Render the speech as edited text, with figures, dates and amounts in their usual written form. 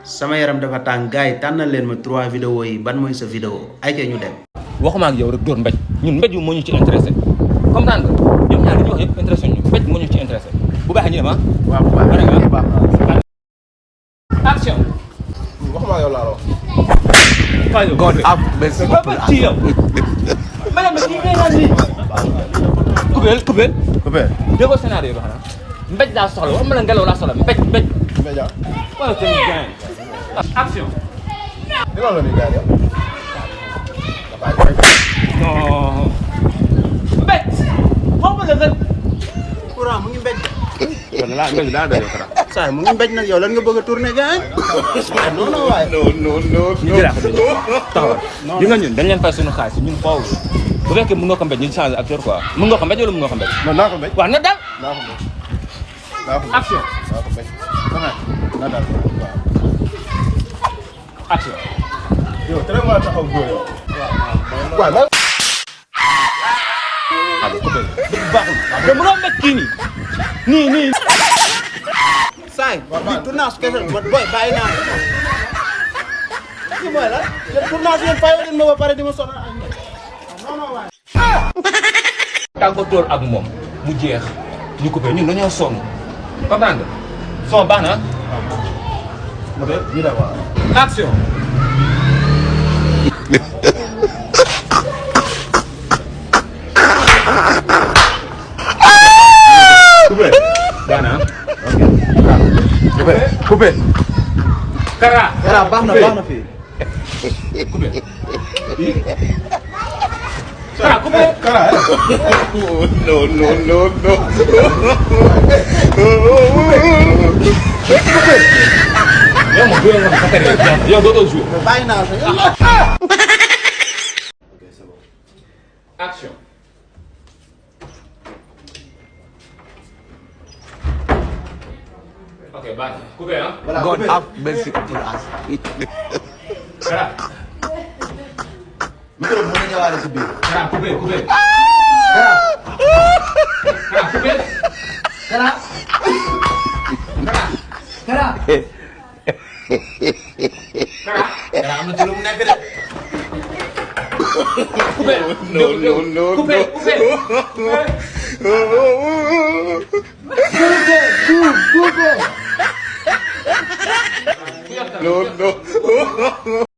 sama yaram dafa tàng gars yi tànnal leen ma 3 vidéo yi ban mooy sa vidéo ay ca ñu dem. waxuma ak yow rek dóor mbéj ñun mbéj moo ñu ci intéressé comprendre nga ñoom ñaar li ñu wax yëpp intéressé ñu mbéj moo ñu ci intéressé bu baaxee ñu dem ah. waaw bu baax action. waxuma yow laa la wax. God have mercy upon us. Madame bi kii ngay naan nii. Coupé. déggoo scénario bi xanaa. mbéj daa soxla waxuma la ngelaw laa soxla mbéj. Mbéja. wala seen gain. action. di loolu la ñuy gaañ non. mbéj. xaw ma la nga. courant mu ngi mbéj. kon laa mbéj daa doy dara. saa mu ngi mbéj nag yow lan nga bëgg a tourner gars yi. non non waaye. ñu jëlaat ko taxawal. yi nga ñun dañ leen fay suñu xaalis ñun foofu bu fekkee mën nga ko mbéj ñu changé acteur quoi mën nga ko mbéj wala mën nga ko mbéj. non naa ko mbéj. waaw na daal. naa ko mbéj. naa ko mbéj. action. naa ko mbéj. na daal waaw. action. yow très mal taxaw góor yow. waaw waaw. waaw coupé baaxul. te mënoo mbéj kii nii. saay bi tournage kese boy bàyyi naa kii mooy la tournage yéen fayoo leen ma ba pare di ma sonal ak non non waay. tàggatoo ak moom mu jeex ñu coupé ñun dañoo sonn comprendre nga son baax na. ñu dem waaw. action. coupé baax na. coupé. Kara. baax na fii. coupé. Kara coupé. Kara. No. yow moom bu nga xam ne yow dootoo joué. bàyyi naa action. ok baax na coupé ah. God have mercy upon us. Kara. micro bi mën na ñëwaale si biir. Kara coupé. Kara. Kara coupé. Kara. Kara. Kara am na ci lu mu nekk de. coupé. No. coupé. No.